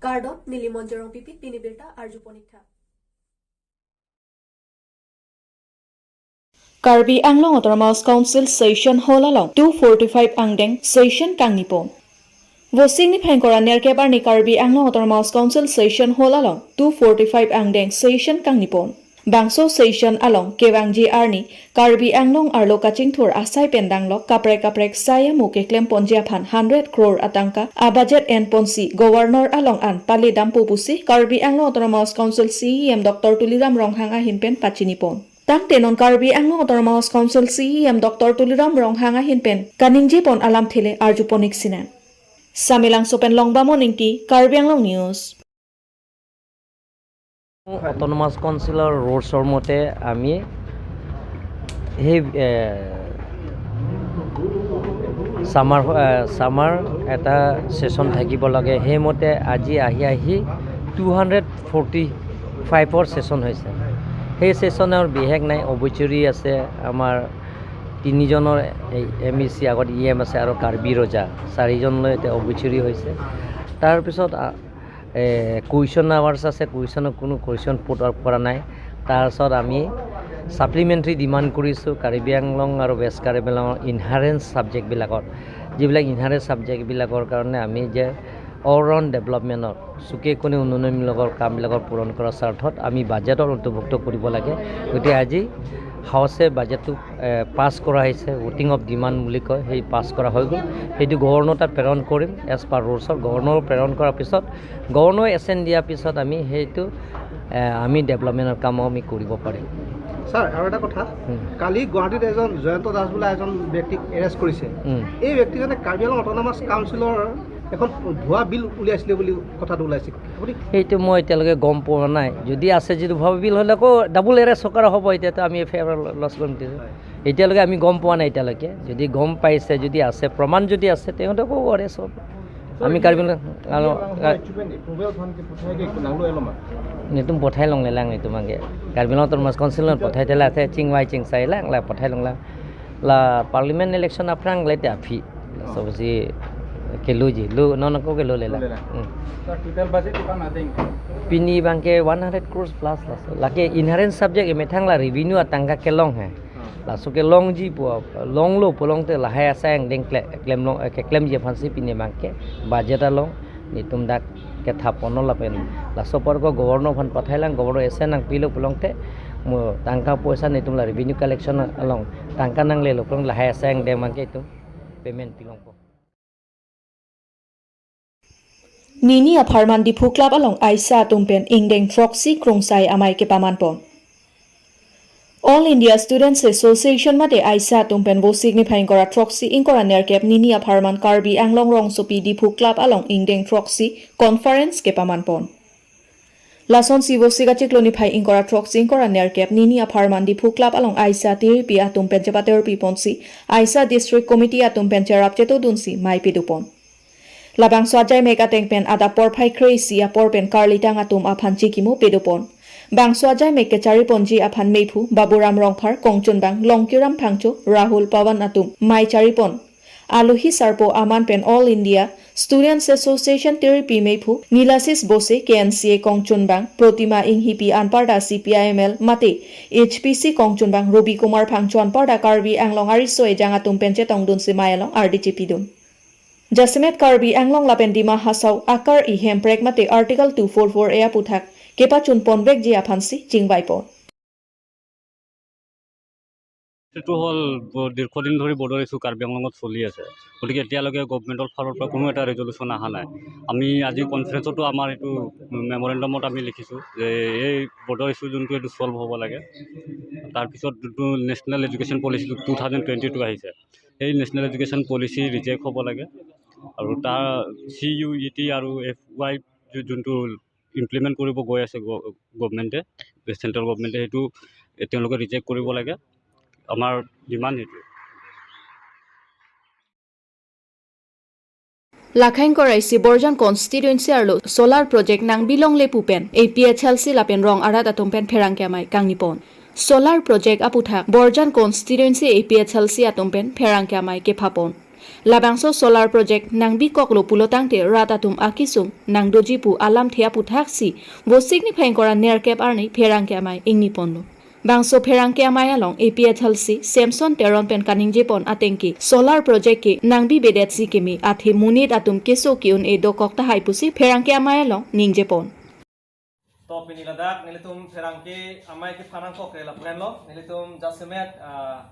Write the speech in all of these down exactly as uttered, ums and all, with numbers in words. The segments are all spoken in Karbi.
Kardom, neli Monjorong Pipit, pini birta arju ponik tha. Karbi Anglong Autonomous Council Session Hall along two forty-five angdeng session kangni pon. Vosik niphai ingkoi ra nerkep arni Karbi Anglong Autonomous Council Session Hall along two forty-five angdeng session kangni pon. Bangso session along kevangji arni Karbi Anglong arlo kachingthur asai pen danglok kaprek kaprek sai amo keklem ponji aphan hundred crore atangka a budget en ponsi Governor along an pale dampo pusi Karbi Anglong Autonomous Council C E M Doctor Tuliram Ronghang ahin pen pachini pon. Tangte non Karbi Anglong Autonomous Council C E M Doctor Tuliram Ronghang ahin pen kaningje pon alamthe le arju ponik sinang. Samelangso pen Longbamon Ingti, Karbi Anglong News. Autonomous কাউন্সিলৰ ৰুলছৰ মতে আমি সেই, এ, ছামাৰ, এ, ছামাৰ এটা ছেছন থাকিব লাগে। সেইমতে আজি আহি আহি টু হাণ্ড্ৰেড ফৰ্টি ফাইভৰ ছেছন হৈছে। সেই ছেছনৰ বিশেষ নাই, অবুজুৰি আছে, আমাৰ তিনিজনৰ এই এম ই চি আগত ই এম আছে আৰু কাৰ্বি ৰজা, চাৰিজনলৈ এতিয়া অবুজুৰি হৈছে। তাৰপিছত, আ, এ, কুৱেশ্যন আৱাৰ্ছ আছে, কুৱেশ্যনত কোনো কুৱেশ্যন পুট আপ কৰা নাই। তাৰপিছত আমি ছাপ্লিমেণ্টেৰী ডিমাণ্ড কৰিছোঁ কাৰ্বি আংলং আৰু ৱেষ্ট কাৰ্বি আংলঙৰ ইনহাৰেঞ্চ ছাবজেক্টবিলাকত, যিবিলাক ইনহাৰেঞ্চ ছাবজেক্টবিলাকৰ কাৰণে আমি যে অল ৰাউণ্ড ডেভেলপমেণ্টৰ চুকে কোণে উন্নয়নমূলকৰ কামবিলাকৰ পূৰণ কৰাৰ স্বাৰ্থত আমি বাজেটত অন্তৰ্ভুক্ত কৰিব লাগে। গতিকে আজি হাউচে বাজেটটো, এ, পাছ কৰা হৈছে, ভোটিং অফ ডিমাণ্ড বুলি কয়, সেই পাছ কৰা হৈ গ'ল। সেইটো গৱৰ্ণৰ তাত প্ৰেৰণ কৰিম এজ পাৰ ৰুলছৰ। গৱৰ্ণৰ প্ৰেৰণ কৰাৰ পিছত, গৱৰ্ণৰ এছেণ্ট দিয়াৰ পিছত আমি সেইটো, এ, আমি ডেভেলপমেণ্টৰ কামো আমি কৰিব পাৰিম। ছাৰ, আৰু এটা কথা, হুম। কালি গুৱাহাটীত এজন জয়ন্ত দাস বোলা এজন ব্যক্তিক এৰেষ্ট কৰিছে। হুম। এই ব্যক্তিজনে কাৰ্বি আংলং অট'নমাছ কাউন্সিলৰ এখন ভুৱা বিল উলিয়াইছিলে বুলি কথাটো ওলাইছে। আপুনি সেইটো মই এতিয়ালৈকে গম পোৱা নাই। যদি আছে, যদি ভুৱা বিল হ'লে আকৌ ডাবল এৰেষ্ট কৰা হ'ব, এতিয়াতো আমি এফ আই আৰ লজ কৰিম। হয়। এতিয়ালৈকে আমি গম পোৱা নাই। এতিয়ালৈকে যদি গম পাইছে, যদি আছে, প্ৰমাণ যদি আছে, তেন্তে আকৌ এৰেষ্ট হ'ব। আমি কাৰ্বি আংলং, আলো, এপ্ৰুভেল ধনকে পঠাই দিয়া একো নাংলো এলমা। Netum pothai longlelang netum abangke. Karbi Anglong Autonomous Council non pothai thela the chingvai chingsai lang la pothai longlang. La parliament election aphrang le te aphi. Laso si keloji, lo non ako kelo lelang. Lelang. Hmm. Sir, total budget kipan ading? Pini abangke one hundred crores plus laso. Lake inherent subject emethang la revenue atangka kelong he. Hmm. Laso kelongji pu, longlo pulote lahai asai angdeng kle-, klemlong, eh, keklemji aphansi pini abangke budget along netum dak kethapon lapen laso apor ko governor aphan pathailang, governor ese nangpilo pulote mo tangka poisa netum la revenue collection along tangka nanglelo pulo lahai asai angdeng abangke itum payment pilongpo. Nini apharman Diphu Club along aisa atum pen ingdeng throksi krungsai amei kepaman pon. All India Students Association mate aisa atum pen vosik niphai ingkoi ra throksi ingkoi ra nerkep nini apharman Karbi Anglong rongsopi Diphu Club along ingdeng throksi conference kepaman pon. Lasonsi vosik achiklo niphai ingkoi ra throksi ingkoi ra nerkep nini apharman Diphu Club along aisa tiripi atum pen chepaterpi ponsi aisa District Committee atum pen cherap chetodunsi mei pidun pon. Labangso ajaimek ateng pen adap porphai kre-isi apor pen karlitang atum aphan chikimo pidun pon. Bangso ajaimek kechari ponji aphan meiphu Baburam Rongphar kongchunbang Longkiram Phangcho, Rahul Pawan atum mei chari pon. Alohi sarpo aman pen All India Students Association tiripi meiphu Nilasis Bose, K N C A kongchunbang Protima Inghipi anparta C P I M L mate H P C kongchunbang Robi Kumar Phangcho anparta Karbi Anglong ariso ejang atum pen chetongdunsi mei along ardi chipidun. Jasemet Karbi Anglong lapen Dima Hasao akar ihemprek mate Article two four four A aputhak kepachun ponvekji aphansi chingvai pon. এইটো হ'ল ব-, দীৰ্ঘদিন ধৰি border issue Karbi আংলঙত চলি আছে। গতিকে এতিয়ালৈকে গভৰ্ণমেণ্টৰ ফালৰ পৰা কোনো এটা ৰেজলিউশ্যন অহা নাই। আমি আজি কনফাৰেন্সতো আমাৰ এইটো মেমৰেণ্ডমত আমি লিখিছোঁ যে এই বৰ্ডাৰ ইছ্যু যোনটো, এইটো ছল্ভ হ'ব লাগে। তাৰপিছত যোনটো national education policy two thousand twenty two আহিছে, সেই নেশ্যনেল এডুকেশ্যন পলিচি ৰিজেক্ট হ'ব লাগে। আৰু তাৰ চি ইউ ই টি আৰু এফ ৱাই যো-, যোনটো ইমপ্লিমেণ্ট কৰিব গৈ আছে গ-, গভৰ্ণমেণ্টে, চেণ্ট্ৰেল গভৰ্ণমেণ্টে, সেইটো তেওঁলোকে ৰিজেক্ট কৰিব লাগে। আমাৰ ডিমাণ্ড সেইটোৱে। Lakhain korai si Borjan constituency arlo solar project nangbilongle pu pen A P H L C lapen rong arat atum pen pherangke amei kangni pon. Solar project aputhak Borjan constituency A P H L C atum pen pherangke amei kepha pon. Labangso solar project nangbikoklo pulotangte rat atum akesung nangdoji pu alamthe aputhaksi Vosik niphai ingkoi ra nerkep arni pherangke amei ingniponlo. Bangso pherangke amei along A P H L C Samson Teron pen kaningjepon atengke solar project ke nangbibedet si keme athe monit atum keso ke-un-e dokok tahai pusi pherangke amei along ningjepon. To pini ladak nelitum pherangke amei kephanangkok ke lapu henlo, nelitum jasemet ah,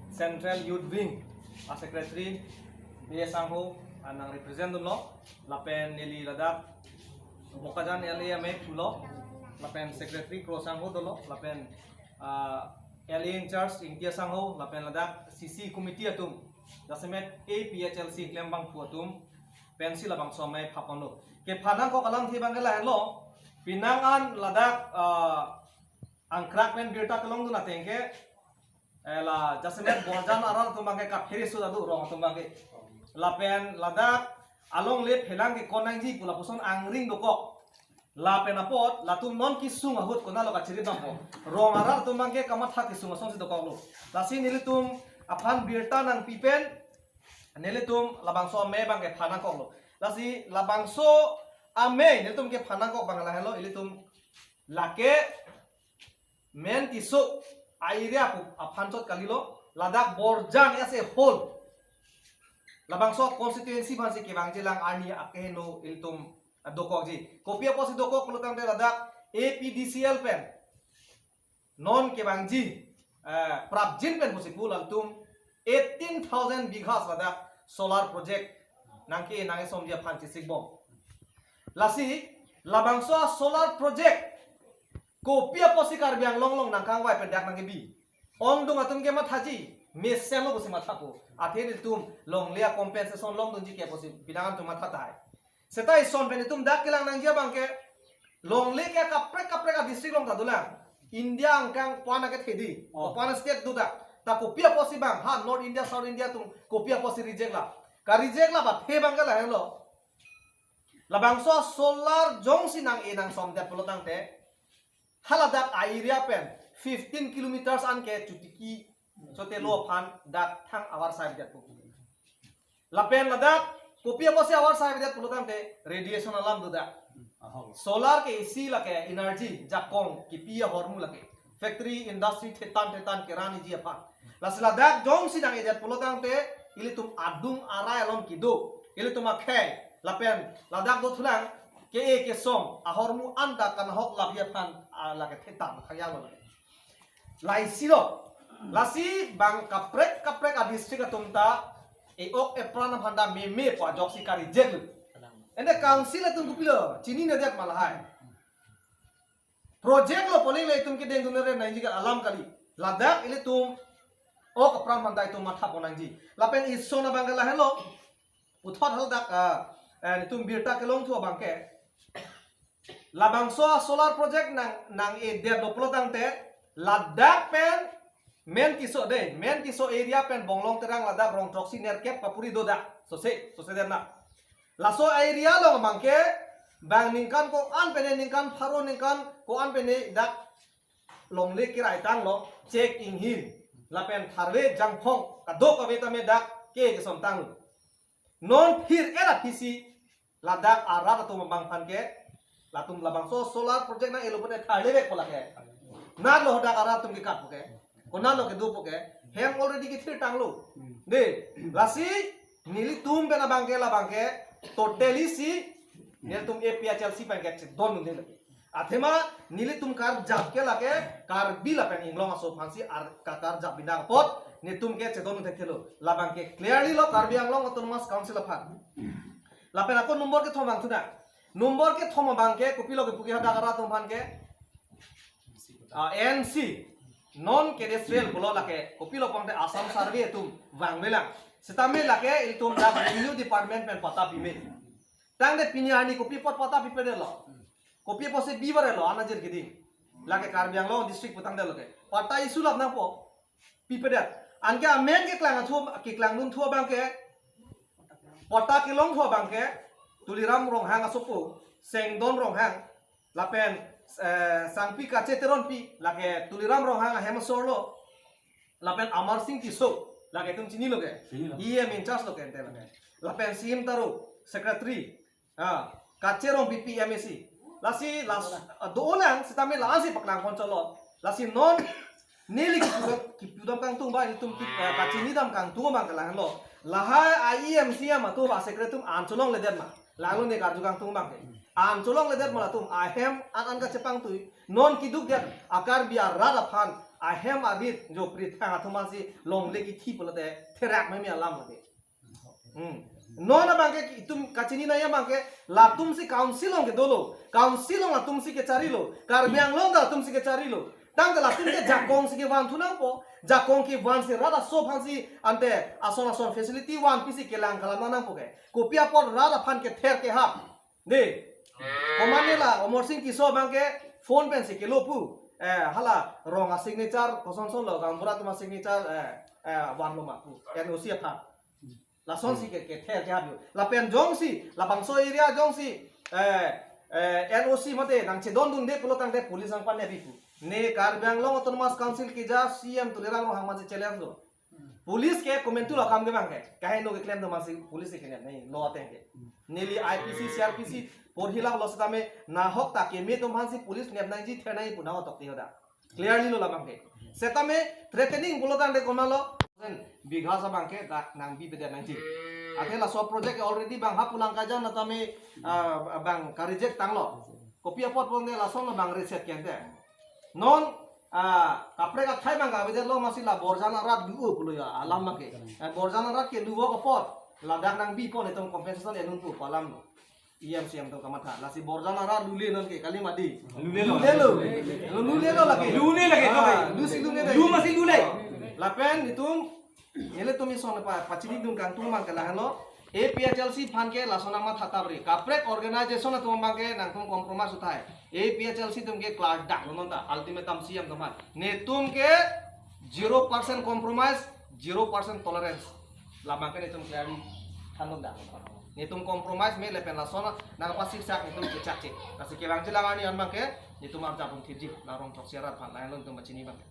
Central Youth Wing a secretary B S Sangho ah, nang represent dunlo, lapen neli ladak Bokajan L A amei pulo, lapen secretary Kro Sangho dolo, lapen ah, L A in charge Ingtia Sangho, lapen ladak C C committee atum, jasemet A P H L C klembangphu atum pensi labangso amei phaponlo. Kephanangkok alamthe abangke lahenlo, penang an ladak ah, Angkrak pen birta kelongdun atengke eh, la jasemet Borjan arat atum abangke kaphere su adu rong atum abangke. Lapen ladak alongle phelang kekon nangji pu lapuson angring dokok. Lapen apot latum non kesung ahut konatlo kachiri dampo. Rong arat atum abangke kamatha kesung asonsi dokoklo. Lasi nelitum aphan birta nangpipen nelitum labangso amei abangke phanangkoklo. Lasi labangso amei nelitum kephanangkok abang lahenlo, ilitum lake Men Tisso area pu aphan chot kalilo, ladak Borjan as a whole. Labangso constituency aphansi kevangjilang arni akeheno ilitum dokokji. Kopi apotsi dokok pulotangte ladak A P D C L pen non kevangji eh, prapjin pen pusi pu latum eighteen thousand bighas ladak solar project nangke nang-esomji aphan chesikbom. Lasi labangso solar project kopi apotsi Karbi Anglong along nangkangvai pen dak nangkebi. Ongdung atum ke mathaji, mesenlo pusi mathapo. Athe nelitum longle a-compensation longdunji ke pusi penang an atum matha tahai. Seta ison pen itum dak kelang nangji abangke longle ke kaprek kaprek a-district along ta dolang. India angkang pan akethe di. Oh. Pan state do dak. Ta kopi apotsi bang, ha North India, South India atum kopi apotsi reject la. Ka-reject la ba the abangke lahenlo. Labangso solar jongsi nang-e nangsomdet pulotangte, haladak a-area pen fifteen kilometers anke chotiki chotelo aphan dak thang avarsai det pu. Lapen ladak kopi apotsi avarsai det pulotangte radiation alam do dak. Ahok. Solar ke isi lake energy jakong kipi ahormu lake. Factory, industry thetan thetan keraniji aphan. Lasi ladak jongsi nang-edet pulotangte ilitum adung arai along kedo. Ilitum akhei lapen ladak dothulang ke-e kesom ahormu anta kanahok labi aphan ah, lake thetan khayang lo lake. Laisilo. Lasi bang kaprek kaprek a-district atum ta e-ok epran aphan ta meme pu ajoksi ka-reject lo. Ante council atum kopilo chininedet ma lahai. Project lo poli le itum kedengdun re nangji ke alam kali. Ladak ilitum ok apran aphan ta itum mathapon nangji. Lapen ison abangke lahenlo. Puthot haladak ah, eh, itum birta kelongthu abangke. Labangso solar project nang nang-edetlo pulotangte ladak pen Men Tisso de, Men Tisso area pen Bonglong Terang ladak rong throksi nerkep kapuri do dak. Sose, sose det na. Laso area along abangke bang ningkan ko-an pen ne, ningkan pharo ningkan ko-an pen ne dak longle kirai tanglo, chek inghin lapen tharve jangphong kadokave tame dak ke kesomtanglo. Non phir era phisi ladak arat atum abang aphan ke latum labangso solar project nang-elo pute tharlevek ko lake. Natlo hadak arat atum ke kap ke. Konatlo kedo pu ke. Hem already kethirtanglo. De, lasi nelitum pen abangke labangke totally si nelitum A P H L C pen ke chedondunde lake. Athema nelitum karjap ke lake Karbi lapen Inglong aso aphansi ar ka karjap bina apot nelitum ke chedondun thekthelo. Labangke clearly lo Karbi Anglong Autonomous Council aphan. Lapen ako number kethom vangthu na. Number kethom abangke kopilo ke puki hadak arat atum aphan ke ah, N C, non cadastral pulo lake, kopilo pangte Assam Survey atum vangvelang. Setame lake ilitum dak Revenue Department pen patta pime. Tangte pini arni kopi apot patta pipedetlo. Kopi apotsi bibarelo anajir kiding. Lake Karbi Anglong district putangdetlo ke. Patta issue lap nangpo. Pipedet. Anke amen keklangthu, keklangdunthu abangke. Patta kelongthu abangke. Tuliram Ronghang asopo. Sengdon Ronghang. Lapen eh, Sangpi Kache Teronpi. Lake Tuliram Ronghang ahem asorlo. Lapen Amar Sing Tisso. Dak itum chinilo ke. Chinilo. E M in charge lo ke ante abang ke. Lapen C M Taro, secretary. Ah, kacherong P P M A C. Lasi las do lang sitame la-ansi paklang pon cholo. Lasi non neli kipu dam, kipu dam kangtung ba itum ki, eh, kachini dam kangtung abang ke lahenlo. Lahai a E M C M atum a secretary atum an cholongledet ma. Langlo ne karju kangtung abang ke. An cholongledet ma latum ahem an an kachepangtui. Non kidukdet a Karbi arat aphan ahem arit jo prithang atum ansi longle kithi pulote therak meme alam lake. Hmm. Non abang ke itum kachini nangji abang ke latumsi council along ke dolo. Council along latumsi kecharilo. Karbi Anglong ta latumsi kecharilo. Tangte latum ke jakong si kevan thu nangpo. Jakong kevansi rat aso aphansi ante ason ason facility vanpisi kelang kalam nangpo ke. Kopi apot rat aphan kether kehap. De. Komatne la Amarsing Tisso abang ke phone pensi kelo pu. Eh, hala rong a signature kosonson lo, gaonbura atum a signature, eh, eh, vanlo ma pu. N O C aphan. Lasonsi ke, kether kehap lo. Lapen jongsi, labangso area jongsi, eh, eh, N O C mate nangchedondunde pulo tangte police nangpanep pu. Ne Karbi Anglong Autonomous Council keja C M Tuliram Ronghang mansi challenge lo. Police ke komantu lo akam ke abang ke. Kaheno keklem do mansi police ke kenep nangji lo ateng ke. Neli I P C, C R P C porhilap lo setame nahok ta keme atum aphansi police nep nangji ther nangji pu nangtok ti hoda. Clearly lo labang ke. Setame threatening pulo tangte komatlo. Bigha sa abang ke dak nangbibedet nangji. Athe laso project already bang hap pulang kajan atame, ah, bang ka-reject tanglo. Kopi apot pulote lason lo bang reset kente. Non, ah, kaprek athai abang kavedetlo amatsi la Borjan arat lu-o pulo ya alam abang ke. Eh, Borjan arat ke lu-o apot ladak nangbi pon itum compensation enun pu alam lo. E M C M atum kamatha. Lasi Borjan arat lule non ke kali mati. Lulelo. Lulelo. Lo lulelo lake. Lule lake, ah, lake. Lusi lule lake. Lu amatsi lule. Lapen itum nelitum ison pa, pachinidun kangtung abang ke lahenlo. A P H L C aphan ke lason nangmatha tabri. Kaprek organization atum abang ke nangtum compromise uthai. A P H L C atum ke klardak lo non ta ultimatum C M atum aphan. Netum ke zero percent compromise, zero percent tolerance. Labang ke netum clearly thandun dak. Netum compromise me lapen lason nangpasiksak netum kechakche. Lasi kevangji lang arni an abang ke netum arjap un thipji. La rong throksi arat aphan lahenlo netum pachini abang ke.